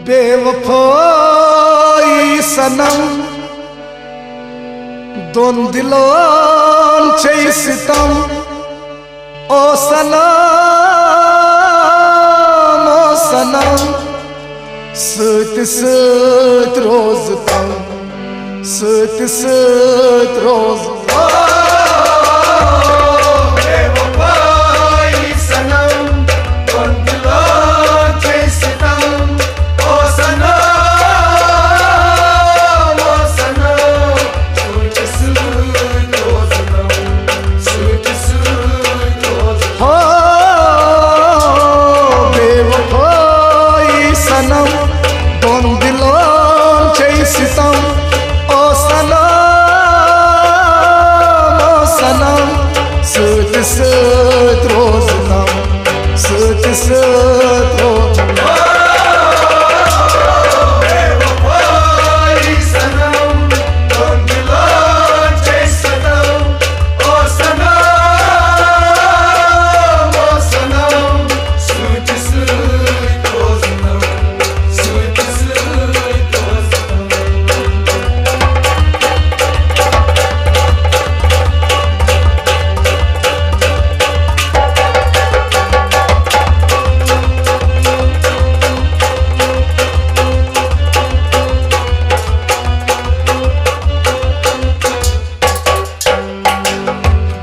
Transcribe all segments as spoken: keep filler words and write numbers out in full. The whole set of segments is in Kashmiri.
بے وفٲیی صنم، دۄن دِلن چھے ستم۔ او صنم، او صنم، سۭتۍ سۭتۍ روزٕ تم، سۭتۍ سۭتۍ روزٕ۔ او بے وفٲیی صنم، دۄن دِلن چھے ستم۔ او صنم، او صنم، سۭتۍ سۭتۍ روزٕ تم، سۭتۍ سۭتۍ روزٕ۔ ہو، بے وفٲیی صنم، دۄن دِلن چھے ستم۔ او صنم، او صنم، سۭتۍ سۭتۍ روزٕ تم، سۭتۍ سۭتۍ روزٕ۔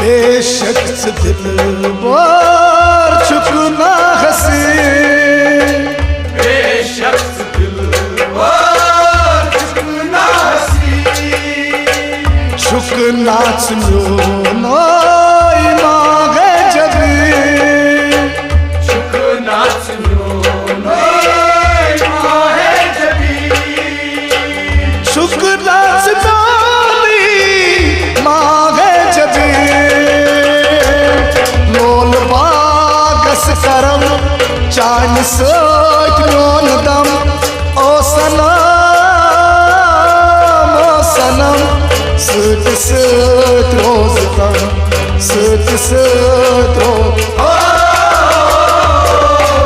بے شک ژٕ دِلبر چھُکھ نا حسین۔ بے شک ژٕ دِلبر چھُکھ نا حسین۔ چھُکھ نا ژٕ میون ماہِ جبین۔ چھُکھ نا ژٕ میون ماہِ جبین۔ چھُکھ نا ژٕ میونٕے ماہِ جبین۔ لول باغس کرم، چانہِ سۭتۍ میون دم۔ او صنم، او صنم، سۭتۍ سۭتۍ روزٕ تم، سۭتۍ سۭتۍ روزٕ۔ او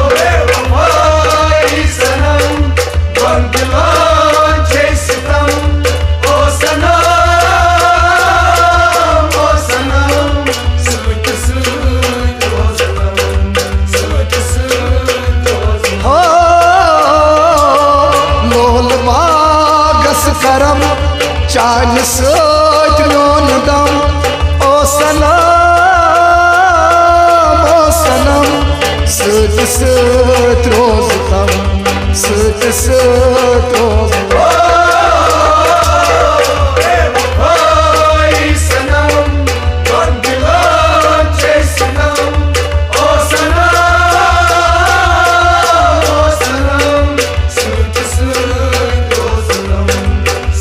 بے وفٲیی صنم، دۄن دِلن چھے ستم۔ او صنم، او صنم، سۭتۍ سۭتۍ روزٕ تم، سۭتۍ سۭتۍ روزٕ۔ ہو، لول باغس کرم، چانہِ سۭتۍ میون دم۔ او صنم، او صنم، سۭتۍ سۭتۍ روزٕ تم، سۭتۍ سۭتۍ روزٕ۔ او بے وفٲیی صنم، دۄن دِلن چھے ستم۔ او صنم، او صنم، سۭتۍ سۭتۍ روزٕ تم،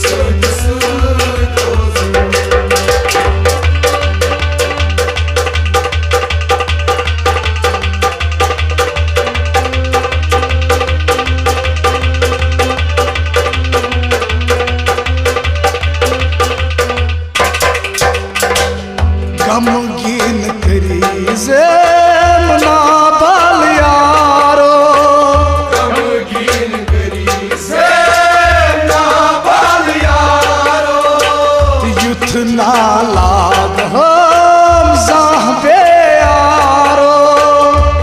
سۭتۍ سۭتۍ روزٕ تم۔ غمگیٖن کٔری زیم نابل یارو۔ غمگیٖن کٔری زیم نابل یارو۔ یُتھ نالاگ ہم زانٛہہ بے یارو۔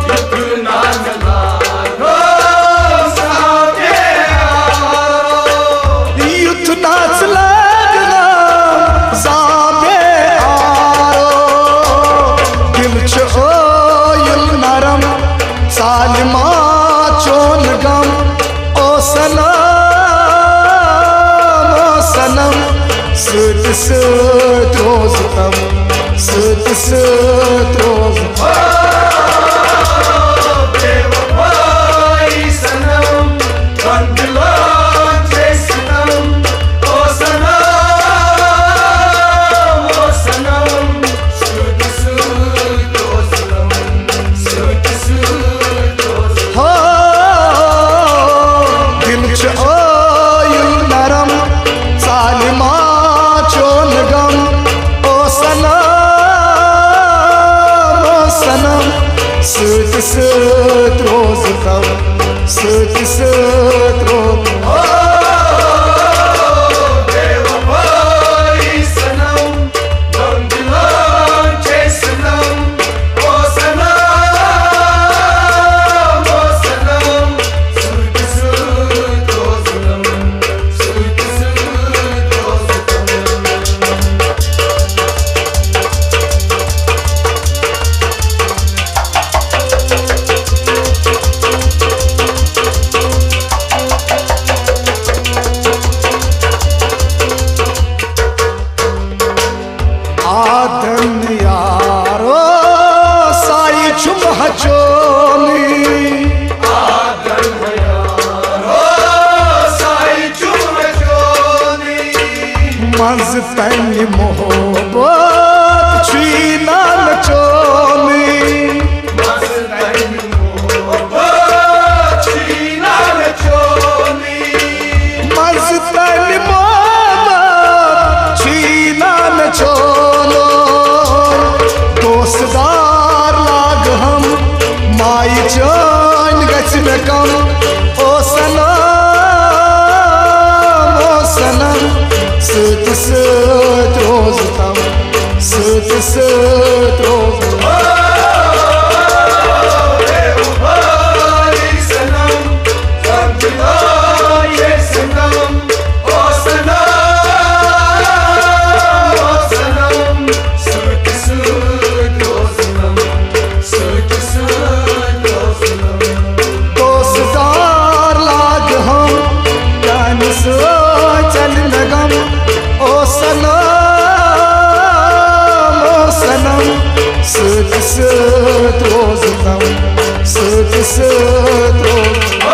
یُتھ نالاگ ہم زانٛہہ بے یارو۔ یُتھ ناژ لگنا زانٛہہ بے آرو۔ دل چھُ ٲیُل نرم، ژالہِ ما چون غم۔ او صنم، او صنم، سۭتۍ سۭتۍ روزٕ تم، سۭتۍ سۭتۍ روزٕ۔ او بے وفٲیی صنم، دۄن دِلن چھے ستم۔ او صنم، او صنم، سۭتۍ سۭتۍ روزٕ تم، سۭتۍ سۭتۍ روزٕ۔ ہو، دل چھُ ٲیُل نرم، ژالہِ ما چون غم۔ او صنم، او صنم، سۭتۍ سۭتۍ روزٕ تم، سۭتۍ سۭتۍ روزٕ۔ تمہِ محبت چھُے نہ مےٚ چونٕے۔ مزٕ تمہِ محبت چھُے نہ مےٚ چونٕے۔ مزٕ تمہِ محبت چھُے نہ مےٚ چونٕے۔ دوست دار لاگہٕ ہم، مایہِ چٲنۍ گژھِ مےٚ کم۔ او صنم، او صنم، سۭتۍ سۭتۍ روزٕ تم، سۭتۍ سۭتۍ روزٕ۔ دوست دار لاگہٕ ہم، چانہِ سۭتۍ ژلہِ مےٚ غم۔ او صنم، او صنم، سۭتۍ سۭتۍ روزٕ تم، سۭتۍ سۭتۍ روزٕ۔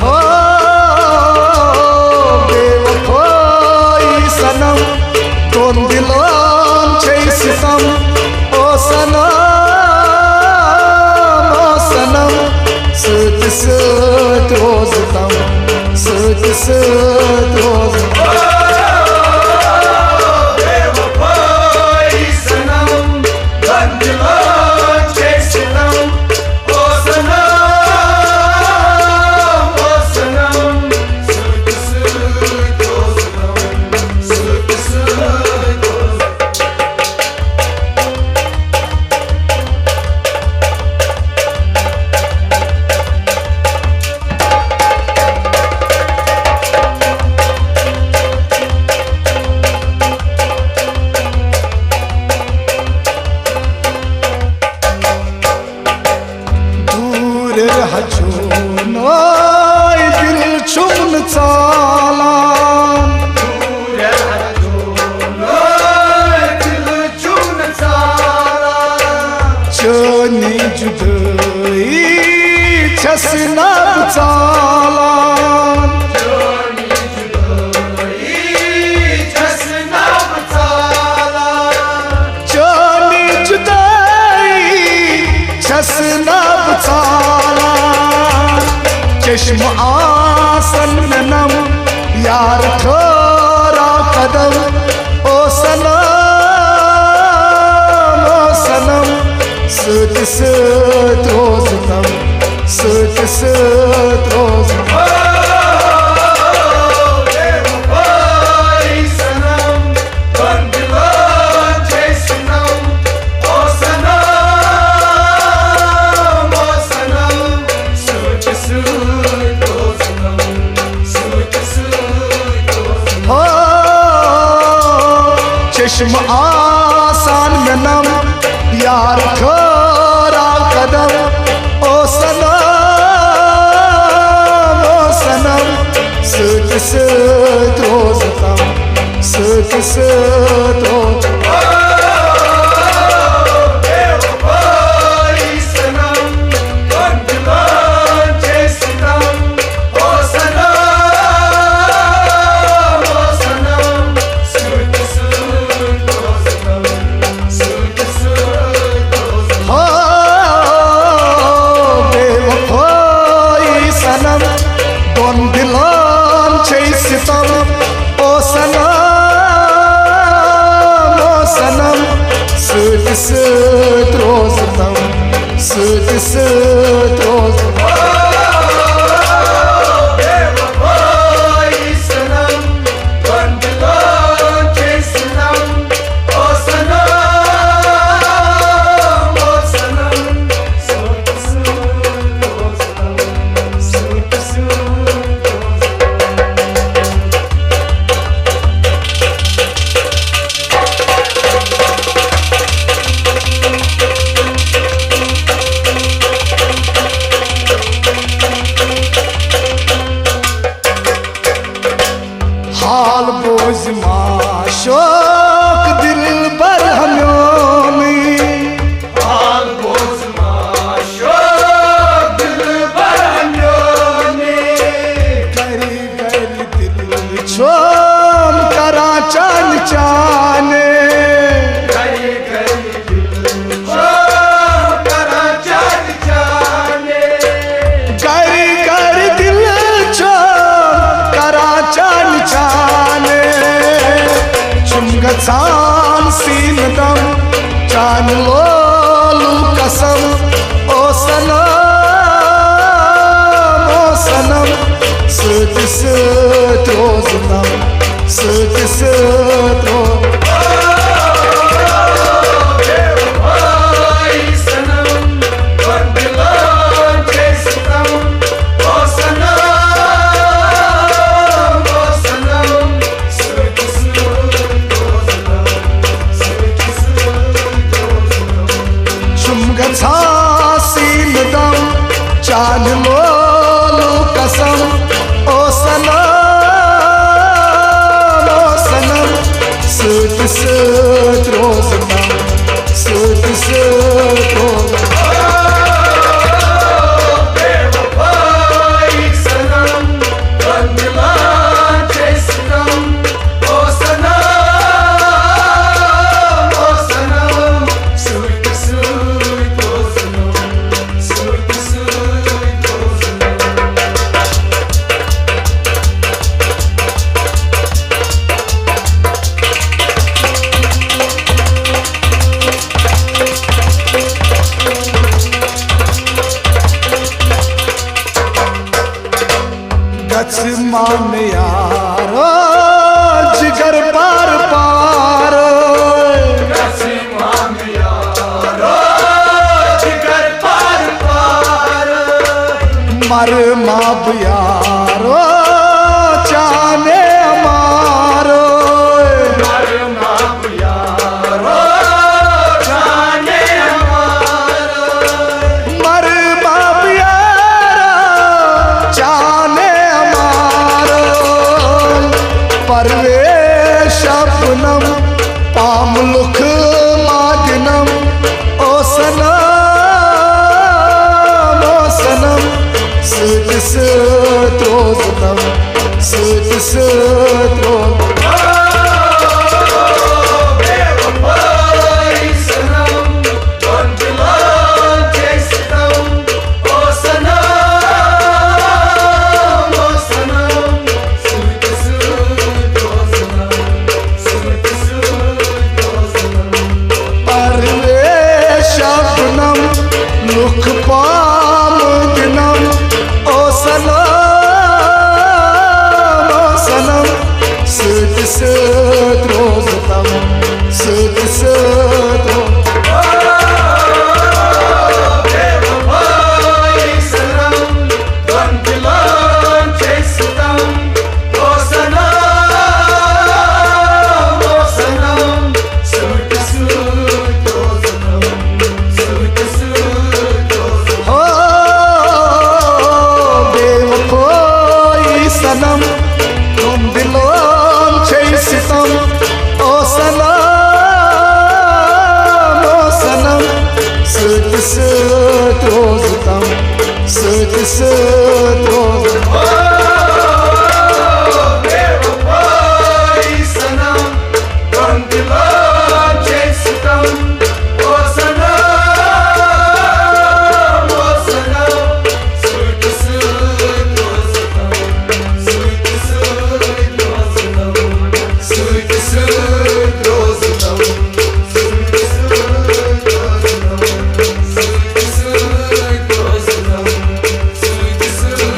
ہو، بے وفٲیی صنم، دۄن دِلن چھے ستم۔ او صنم، او صنم، سۭتۍ سۭتۍ روزٕ تم، سۭتۍ سۭتۍ روزٕ۔ دوٗر رہچھو ناے دِل چھُم نہٕ ژالان۔ چٲنی جُدٲیی چھَس نہٕ بہٕ ژالان۔ چٲنی جُدٲیی چھَس نہٕ بہٕ ژالان۔ چشمہٕ آسن مےٚ نم، یار ٹھہراو قدم۔ او صنم، او صنم، سۭتۍ سۭتۍ روزٕ تم، سۭتۍ سۭتۍ روزٕ۔ ہو، چشمہٕ آسان مےٚ نم، یار ٹھہراو قدم۔ او صنم، او صنم، سۭتۍ سۭتۍ روزٕ تم، سۭتۍ سۭتۍ روزٕ۔ ہو، بے وفٲیی صنم، دۄن دِلن چھے ستم۔ او صنم، او صنم، سۭتۍ سۭتۍ روزٕ تم، سۭتۍ سۭتۍ روزٕ۔ گژھان سینہٕ دم، چانہِ لولُک قسم۔ او صنم، او صنم، سۭتۍ سۭتۍ روزنم، سۭتۍ سۭتۍ روز۔ چھُم گژھان سینہٕ دم، چانہِ لولُک قسم۔ او صنم، او صنم، سۭتۍ سۭتۍ روزنم، سۭتۍ سۭتۍ روزنم۔ گژھِ مامہٕ یارو جگر پار پار۔ گژھِ مامہٕ یارو جگر پار پار۔ مر ماب یارو چانے مارو۔ مر ماب یارو چانے مارو۔ مر ماب یارو چانے مارو۔ پرویش شبنم پام لُکھ ماگنم۔ او صنم، او صنم، سۭتۍ سۭتۍ روزنم، سۭتۍ سۭتۍ روزنم۔ پرویش شبنم لُکھ پام دِنم۔ او صنم، او صنم، سۭتۍ سۭتۍ روزنم، سۭتۍ سۭتۍ روز۔ ہو، بے وفٲیی صنم، تُم دِلن چھے ستم۔ او صنم، او صنم، سۭتۍ سۭتۍ روزتم، سۭتۍ سۭتۍ روزتم۔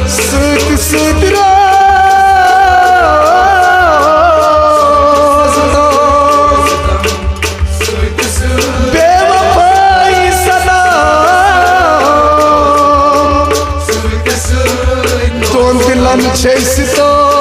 سۭتۍ سۭتۍ روزنو۔ بے وفٲیی صنم، تُہُنٛد دِلن چھے ستم۔